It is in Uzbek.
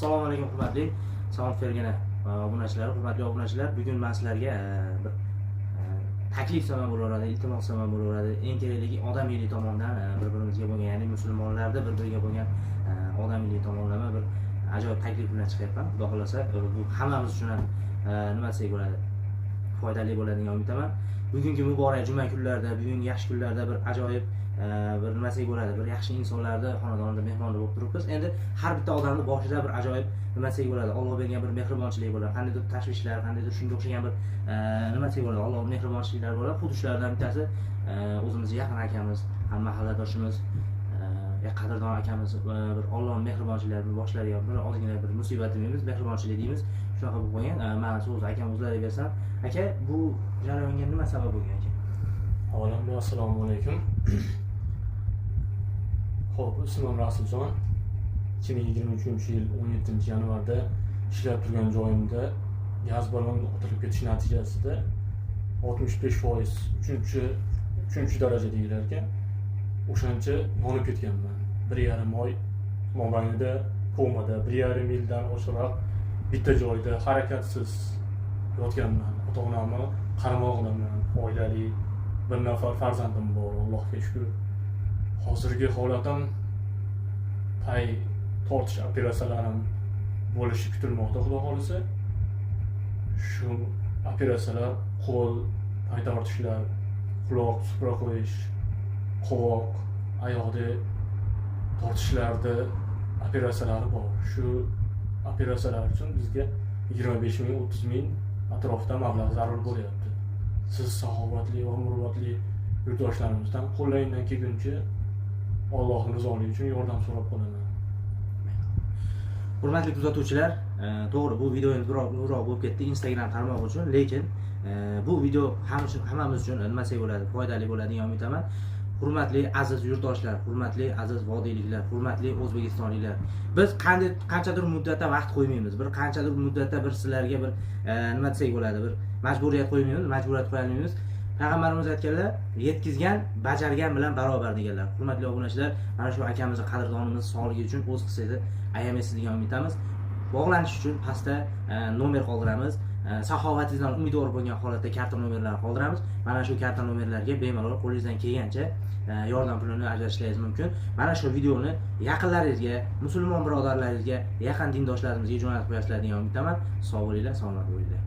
Assalomu alaykum, hurmatli Salom Fergana obunachilari, hurmatli obunachilar. Bugun men sizlarga bir taklif ham bo'laveradi, iltimos ham bo'laveradi. Eng kerakligi odamiylik tomondan bir-birimizga bo'lgan, ya'ni musulmonlarda bir-biriga bo'lgan odamiylik tomonlama bir ajoyib taklif bilan chiqyapman. Xudo xohlasa, bu hammamiz uchun ham nima desak bo'ladi, foydali bo'ladi degan umiddaman. Bugungi muborak juma kunlarida, bugungi yaxshi kunlarda bir ajoyib bir nima desak bo'ladi, bir yaxshi insonlarni xonadonida mehmon bo'lib turibmiz. Endi har bitta odamni boshida bir ajoyib nima desak bo'ladi, Alloh bergan bir mehribonchilik bo'ladi, qandaydir tashvishlar, qandaydir shunga o'xshagan bir nima desak bo'ladi, Alloh mehribonchiliklari bo'ladi. Xuddi shulardan bittasi o'zimizni yaqin akamiz, ham mahalladoshimiz, qadrdon akamiz, bir Alloh mehribonchiliklari boshlariga bir ozgina bir musibat demaymiz, mehribonchilik deymiz, shunaqa bo'lib qo'ygan. Man so'zni akam o'zlariga bersam. Aka, bu jarayonga nima sabab bo'lgan, aka? Avvalambor assalomu alaykum. Xo'p, ismim Rasuljon. 2023 yil 17 yanvarda ishlab turgan joyimda gaz ballon otilib ketishi natijasida 65% uchinchi daraja deyilar ekan. O'shancha yonib ketganman. 1,5 oy mobaynida komada, 1,5 yildan oshiqroq bitta joyda harakatsiz yotganman. Ota-onamni qaramog'idaman, oilali, bir nafar farzandim bor, Allohga shukur. Hozirgi holatim pay tortish operatsiyalarim bo'lishi kutilmoqda, Xudo xohlasa. Shu operatsiyalar qo'l pay tortishlar, quloq supra qo'yish, qovoq, oyoqda tortishlarda operatsiyalari bor. Shu operatsiyalar uchun bizga 25 ming, 30 ming atrofida mablag' zarur bo'lyapti. Siz saxovatli va muruvvatli yurtdoshlarimizdan qo'llaringdan kelguncha Allohning rizoligi uchun yordam so'rab qolaman. Hurmatli kuzatuvchilar, to'g'ri, bu videomiz biroz uzunroq bo'lib ketdi Instagram tarmog'i uchun, lekin bu video hammamiz uchun nima desak bo'ladi, foydali bo'ladi degan umiddaman. Hurmatli aziz yurtdoshlar, hurmatli aziz vodiyliklar, hurmatli o'zbekistonliklar, biz qanday qanchadir muddatda vaqt qo'ymaymiz, bir qanchadir muddatda bir sizlarga bir nima desak bo'ladi, bir majburiyat qo'ymaymiz, majburiyat qo'ya olmaymiz. Payg'ambarimiz aytganlar, yetkazgan bajargan bilan barobar deganlar. Hurmatli obunachilar, mana shu akamizni, qadrdonimiz sog'ligi uchun o'z hissasini ayamaysiz degan umiddamiz. Bog'lanish uchun pastda nomer qoldiramiz. Saxovatingizdan umidvor bo'lgan holatda karta nomerlarini qoldiramiz. Mana shu karta nomerlarga bemalol qo'lingizdan kelgancha yordam pulini ajratishingiz mumkin. Mana shu videoni yaqinlaringizga, musulmon birodarlaringizga, yaqin dindoshlarimizga jo'natib qo'yasizlar degan umiddaman. Sog' bo'linglar, salomat bo'linglar.